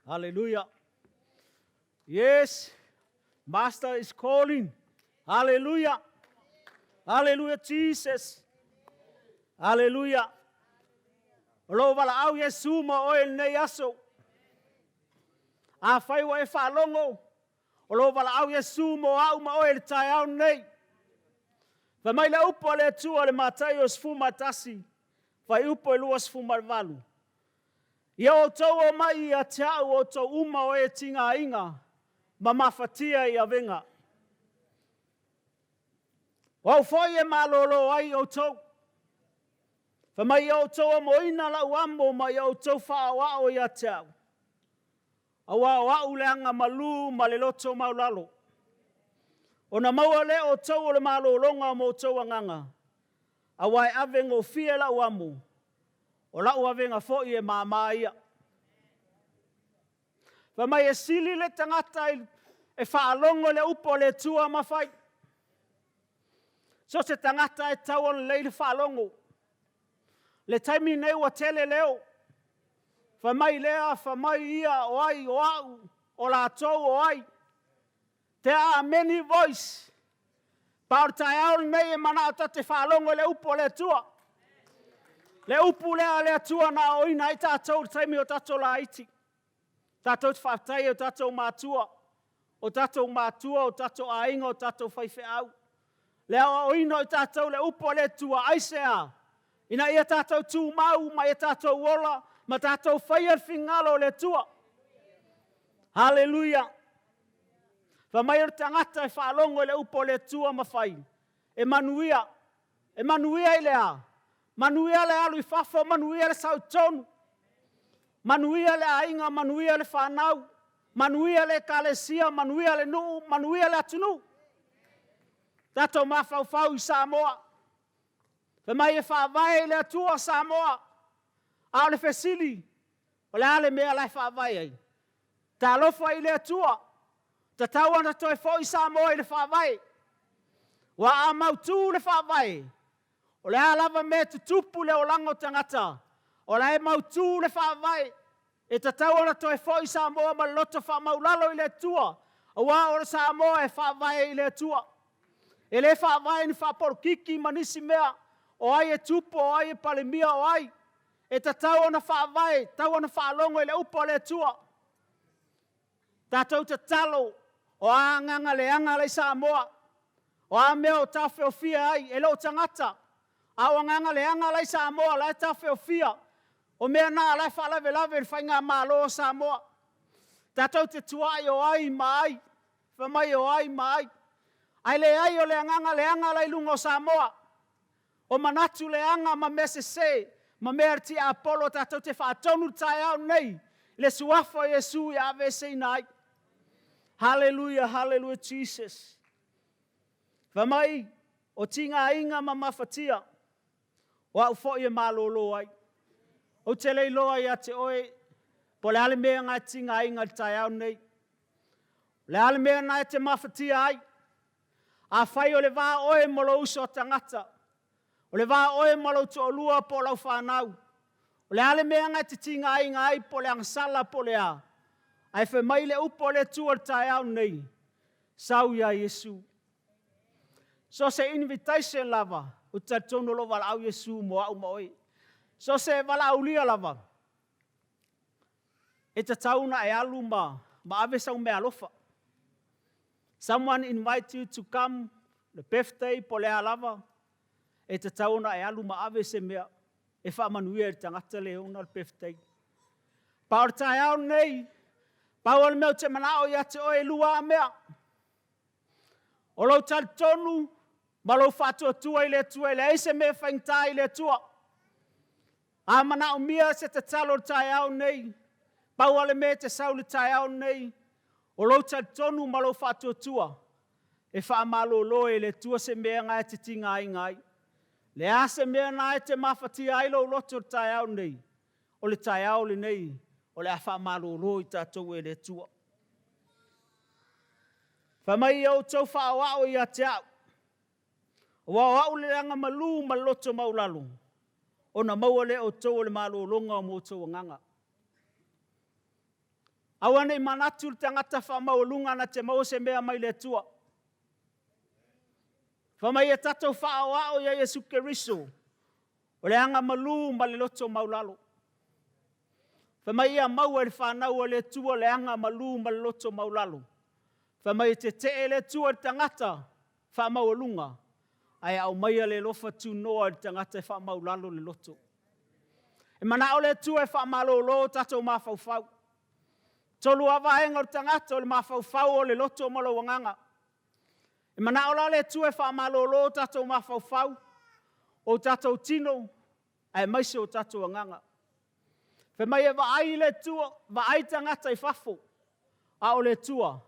Hallelujah. Yes, Master is calling. Hallelujah. Hallelujah, Jesus. Hallelujah. O lou valaau Iesu ma oe i lenei aso. Afai ua e faalogo, o lou valaau Iesu mo au ma oe i le taeao lenei. Fai mai le upu a le Atua i le Mataio 11, fuaiupu e 28. Ia outou omai ia te au outou uma o e tigaina ma mafatia i avega. O au foi e malolo ai outou. Fai mai ia outou amoina lau amo ma ia outou faaoao ia te au, aua o au le aga malu ma le loto maulalo. Ona maua lea o outou o le malologa mo outou agaga, aua e ave gofie lau amo, o lau avega foi e māmā ia. Fai mai e sili le tagata e faalogo i le upu a le Atua ma fai. So o se tagata e tatau ona lelei le faalogo. Le taimi lenei ua tele leo. Fai mai lea, fai mai ia, o ai, o au, o latou, o ai. There are many voice. Pa o le taeao lenei e manao ta te faalogo i le upu a le Atua. Le upu lea a le Atua na aoaoina ai tatou i le taimi o tatou laiti. Tatou te faafetai i o tatou matua, o tatou matua, o tatou aiga, o tatou faifeau. Le aoaoina o i tatou le upu a le Atua, aisea? Ina ia tatou tumau ma ia tatou ola ma tatou faia le finagalo o le Atua. Haleluia! Fai mai o le tagata e faalogo i le upu a le Atua ma fai, e manuia. E manuia i le a? Manuia le alu i fafo, manuia le sau i totonu. Manuia le aiga, manuia le fanau, manuia le ekalesia, manuia le nuu, manuia le atunuu. Tatou mafaufau i Samoa. Fai mai e faavae i le Atua Samoa. A o le fesili, o le a le mea la e faavae ai? Talofa i le Atua, tatau ona toe foi Samoa i le faavae. Aua a mautu le faavae, o le a lava mea e tutupu i le olaga o tagata, o la e mautu le faavae. E tatau ona toe foi Samoa ma le loto faamaulalo i le Atua, aua o le Samoa e faavae i le Atua. E le faavae i ni faapolokiki ma nisi mea, o ai e tupu, o ai e palemia, o ai. E tatau ona faavae, tatau ona faalogo i le upu a le Atua. Tatou tatalo, o a agaga leaga la i Samoa, o a mea o taofeofia ai, e le o tagata, a o agaga leaga la i Samoa la e taofeofia, o mea na o la e faalavelave i le faigamalo a Samoa. Tatou te tuuai o ai ma ai, fai mai o ai ma ai, ae leai o le agaga leaga la i luga o Samoa. O manatu leaga ma mea sese ma mea a le tiapolo tatou te faatonu i le taeao lenei i le suafa o Iesu ia aveeseina ai. Haleluia, haleluia Jesus. Fai mai, o tigaina ma mafatia, o au foi e malolo ai. Ou te le iloa ia te oe po o le a le mea na e tigaina i le taeao lenei. O le a le mea na e te mafatia ai? Afai o le va o oe ma lou uso a tagata, o le va o oe ma lou toalua po o lau fanau, o le a le mea na e te tigaina ai po o le agasala po o le a, ae fai mai le upu a le Atua i le taeao lenei, sau ia Iesu. So o se invitation lava, ou te talitonu o lo o valaau Iesu mo au ma oe. So o se valaaulia lava, e tatau ona e alu ma, ma ave sau meaalofa. Someone invite you to come, the birthday po o le a lava, e tatau ona e alu ma ave se mea e faamanuia i le tagata le ona le birthday. Pa o le taeao lenei, pau o le mea ou te manao ia te oe e lua a mea. O lou talitonu ma lou faatuatua i le Atua, e leai se mea e faigata i le Atua. A manaomia se tatalo i le taeao lenei, pau lava le mea e te sau i le taeao lenei, o lou talitonu ma lou faatuatua e faamalolo e le Atua se mea na e te tigaina ai. Le a se mea na e te mafatia ai lou loto i le taeao lenei, o le taeao lenei o le a faamalolo i tatou e le Atua. Fai mai ia outou faaoao ia te au, aua o au le aga malu ma le loto maualalo, ona maua lea outou o le malologa mo outou agaga. Aua ne i manatu le tagata faamaualuga na te maua se mea mai le Atua. Fai mai ia tatou faaoao ia Iesu Keriso, o le aga malu ma le loto maulalo. Fai mai ia maua e le fanau a le Atua le aga malu ma le loto maulalo. Fai mai e tetee le Atua i le tagata faamaualuga, ae aumaia le alofa tunoa i le tagata e faamaulalo le loto. E manao le Atua e faamalolo o tatou mafaufau. 3 lava vaega o le tagata, o le mafaufau, o le loto ma lou agaga. E manao la le Atua e faamalolo o tatou mafaufau, o tatou tino, aemaise o tatou agaga. Fai mai e vaai le Atua, vaai tagata i fafo, a o le Atua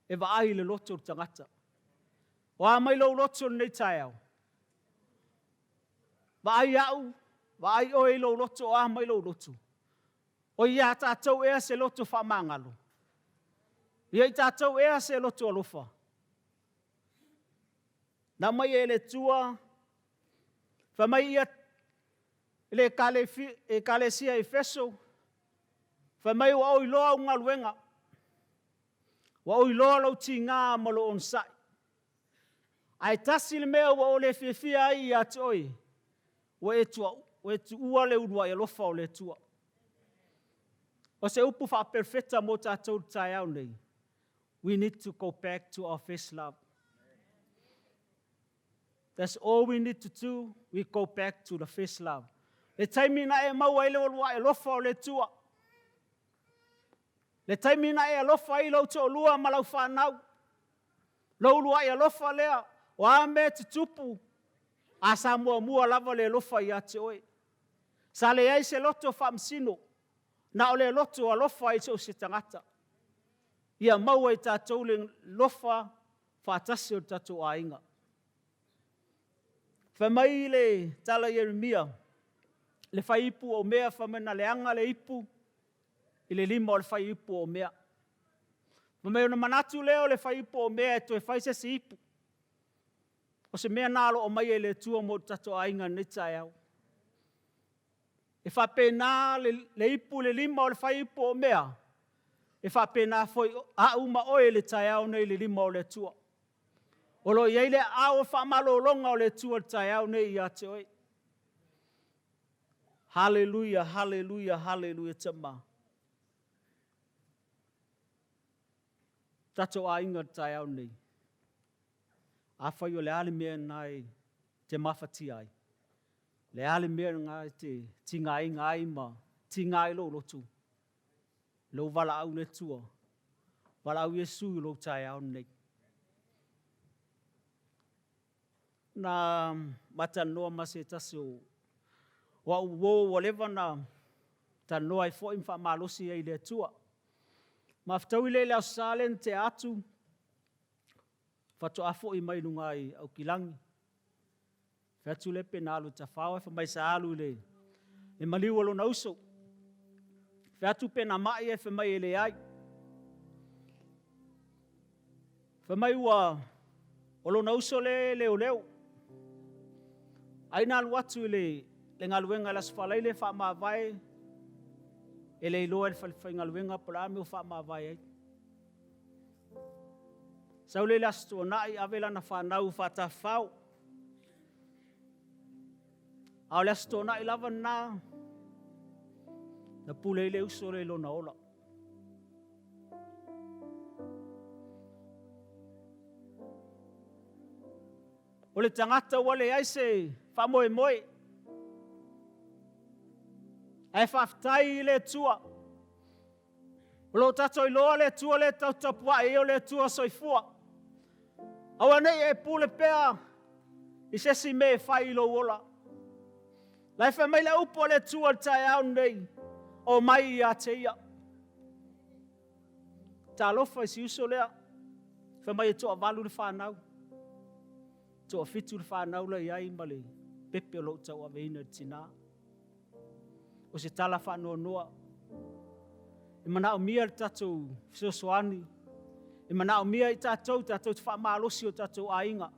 e vaai i le loto o le tagata. O a mai lou loto i lenei taeao? Vaai au, vaai oe i lou loto, o a mai lou loto? O ia tatou ea se loto faamagalo? Ia i tatou ea se loto alofa? Na aumai e le Atua, fai mai ia le ekalesia Efeso, fai mai ua ou iloa au galuega, ua ou iloa lou tiga ma lou onosai. Ae tasi le mea ua ou le fiafia ai ia te oe, ua e tuua le uluai alofa o le Atua. O se upu faaperofeta mo tatou i le taeao nei, we need to go back to our first love. That's all we need to do, we go back to the first love. Le taimi na e maua ai le uluai alofa o le Atua, le taimi na e alofa ai lou toalua ma lau fanau, lou uluai alofa lea, o a mea e tutupu, a sa muamua lava le alofa ia te oe. Sa leai se loto faamasino, na o le loto alofa i so o se tagata. Ia maua e tatou le alofa faatasi o le tatou aiga. Fai mai le tala i Ieremia, le faiipu o mea, fai mai na leaga le ipu i le lima o le faiipu o mea. Fai mai ona manatu lea o le faiipu o mea e toe fai se isi ipu. O se mea lena o lo o aumai e le Atua mo le tatou aiga i lenei taeao. E faapena le ipu i le lima o le faiipu o mea, e faapena foi au ma oe i le taeao nei i le lima o le Atua. O lo o i ai le aao o faamalologa o le Atua i le taeao nei ia te oe. Haleluia, haleluia, haleluia tama. Tatou aiga i le taeao nei, afai o le a le mea lena e te mafatia ai, le a le mea lena e te tigaina ai ma tiga ai lou loto, lou valaau le Atua, valaau Iesu i lou taeao lenei. Na ma talanoa ma se tasi o au uo ua leva ona talanoa ai foi ma faamalosi ai i le Atua. Ma fetaui lea i le Aso Sa lea na tea atu, faatoa foi mai luga i Aukilani. Fai atu lea pe na alu i Tafao, ae fai mai sa alu i le maliu o lona uso. Fai atu pe na mai, ae fai mai e leai. Fai mai ua o lona uso lea e leoleo. Ai na alu atu i le galuega i le Aso Faraile e faamavae, e le iloa e le falefaigaluega po o le a le mea ua faamavae ai. Sau lea i le Aso Toonai ave lana fanau faatafafao. A o le Aso Toonai lava lena, na pule ai le uso lea i lona ola. O le tagata ua leai se faamoemoe. Ae faafetai i le Atua. O lo o tatou iloa le Atua lea tatou tapuai ai o le Atua soifua. Aua ne i e pule pea i se isi mea e fai i lou ola. La e fai mai le upu a le Atua i le taeao lenei, omai ia te ia. Talofa i si uso lea, fai mai e toavalu le fanau, toafitu le fanau la i ai ma le pepe o lo o tauaveina e le tinã. O se tala faanoanoa, e manaomia le tatou fesoasoani, e manaomia i tatou, tatou te faamalosi o tatou aiga,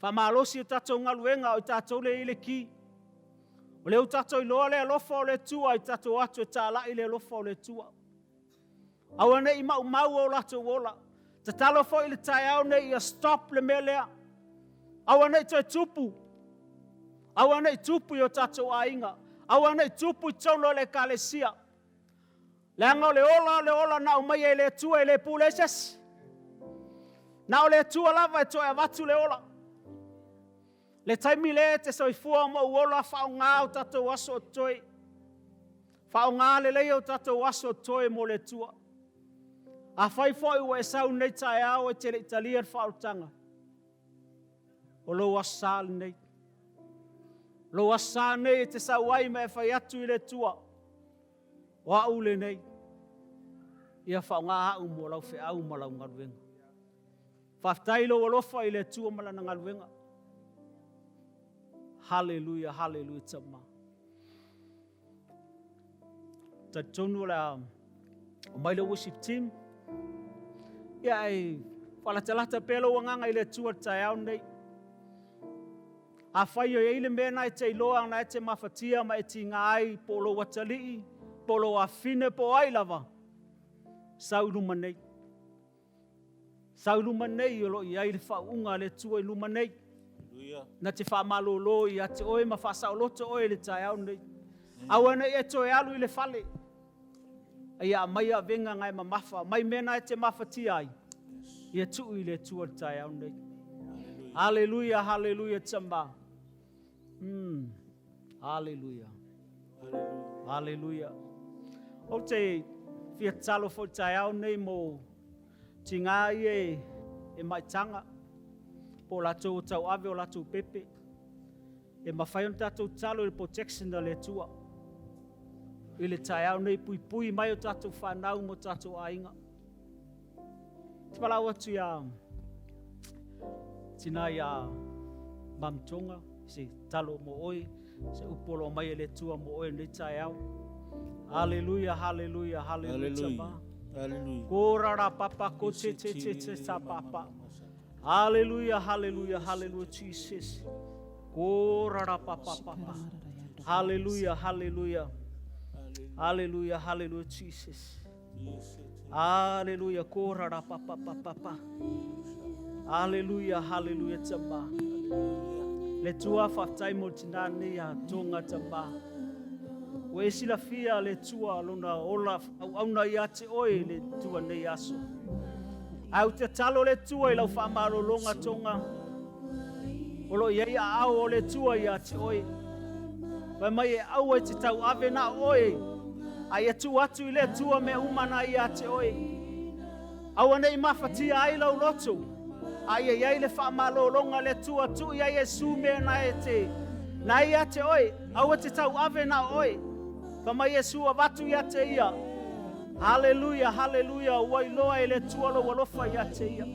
faamalosi o tatou galuega, o i tatou lea e i ai le ki. O lea ua tatou iloa le alofa o le Atua, i tatou o atu e talai le alofa o le Atua. Aua ne i maumau o latou ola. Tatalo foi i le taeao nei ia stop le mea lea. Aua ne i toe tupu. Aua ne i tupu i o tatou aiga. Aua ne i tupu i totonu o le ekalesia. Leaga o le ola o le ola na aumaia e le Atua e le pule ai se isi. Na o le Atua lava e toe avatu le ola. Le taimi lea e te soifua ma ou ola faaaoga o tatou aso o totoe. Faaaoga lelei o tatou aso o totoe mo le Atua. Afai foi ua e sau nei taeao e te le i talia le faaolataga, o lou aso sa lenei. Lou aso sa lenei e te sau ai ma e fai atu i le Atua, o au lenei, ia faaaoga au mo lau feau ma lau galuega. Faafetai i lou alofa i le Atua ma lana galuega. Haleluia, haleluia tama. Talitonu o le a omai le worship team. Ia ai faalatalata pea lou agaga i le Atua le taeao nei. Afai o i ai le mea na e te iloa na e te mafatia ma e tiga ai po o lou atalii, po o lou afafine, po o ai lava, sau i luma nei. Sau i luma nei o lo o i ai le faauuga a le Atua i luma nei. Na te faamalolo ia te oe ma faasaoloto oe i le taeao nei. Aua ne i e toe alu i le fale. A ia aumai avega na e mamafa, aumai mea na e te mafatia ai. Ia tuu i le Atua i le taeao nei. Haleluia, haleluia, tama. Haleluia. Haleluia. Ou te fia tatalo foi i le taeao nei mo tigā ia e maitaga, po o latou o tauave o latou pepe. E mafai ona tatou tatalo i le protection a le Atua i le taeao nei, puipui mai o tatou fanau ma o tatou aiga. Te valaau atu ia tina ia Mamtoga, se talo mo oe, se upu o lo o mai e le Atua mo oe nei taeao. Haleluia, haleluia, haleluia. Haleluia. Ko rara papa ko te te te te ta papa. Haleluia, haleluia, haleluia, Jesus. Ko rara papa papa. Haleluia, haleluia. Haleluia, haleluia, Jesus. Haleluia, ko rara papa papa pa. Haleluia, haleluia, tama. Le Atua faafetai mo le tina nei a Tonga tama. Ua e silafia le Atua lona ola auauna ia te oe le Atua nei aso. Ae ou te tatalo le Atua i lau faamalologa Tonga. O lo o i ai aao o le Atua ia te oe. Fai mai e aua e te tauave na o oe, a ia tuu atu i le Atua mea uma na ia te oe. Aua ne i mafatia ai lou loto, a ia i ai le faamalologa a le Atua, tuu i ai Iesu mea na e te, na ia te oe, aua te tauave na o oe. Fai mai Iesu avatu ia te ia. Haleluia, haleluia, ua iloa e le Atua lou alofa ia te ia.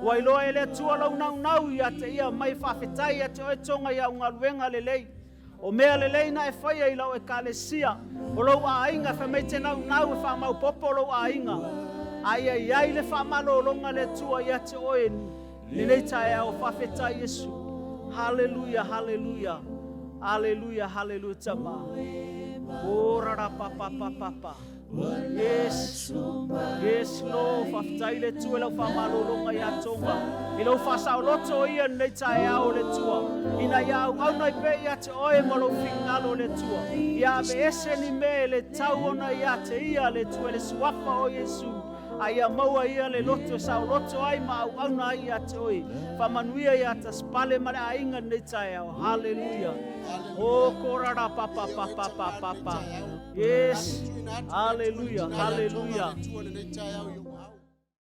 Ua iloa e le Atua lou naunau ia te ia, mai faafetai ia te oe Tonga i au galuega lelei. O mea lelei na e faia i lau ekalesia, o lou aiga, fai mai te naunau e faamaopopo lou aiga. A ia i ai le faamalologa a le Atua ia te oe lenei taeao, faafetai Iesu. Haleluia, haleluia, haleluia, haleluia, tama. Ora ra pa pa pa pa pa. Yes, yes, Lord, faafetai le Atua i lau faamalologa ia Tonga, i lou faasaoloto o ia lenei taeao le Atua, ina ia auauna ai pea ia te oe ma lou finagalo le Atua, ia aveese ni mea e le tau ona ia te ia le Atua i le suafa o Iesu, a ia maua ia le loto e saoloto ai ma auauna ai ia te oe. Faamanuia ia Tasipale ma le aiga lenei taeao. Haleluia. O korara pa pa pa pa pa pa pa. Yes. Haleluia. Haleluia.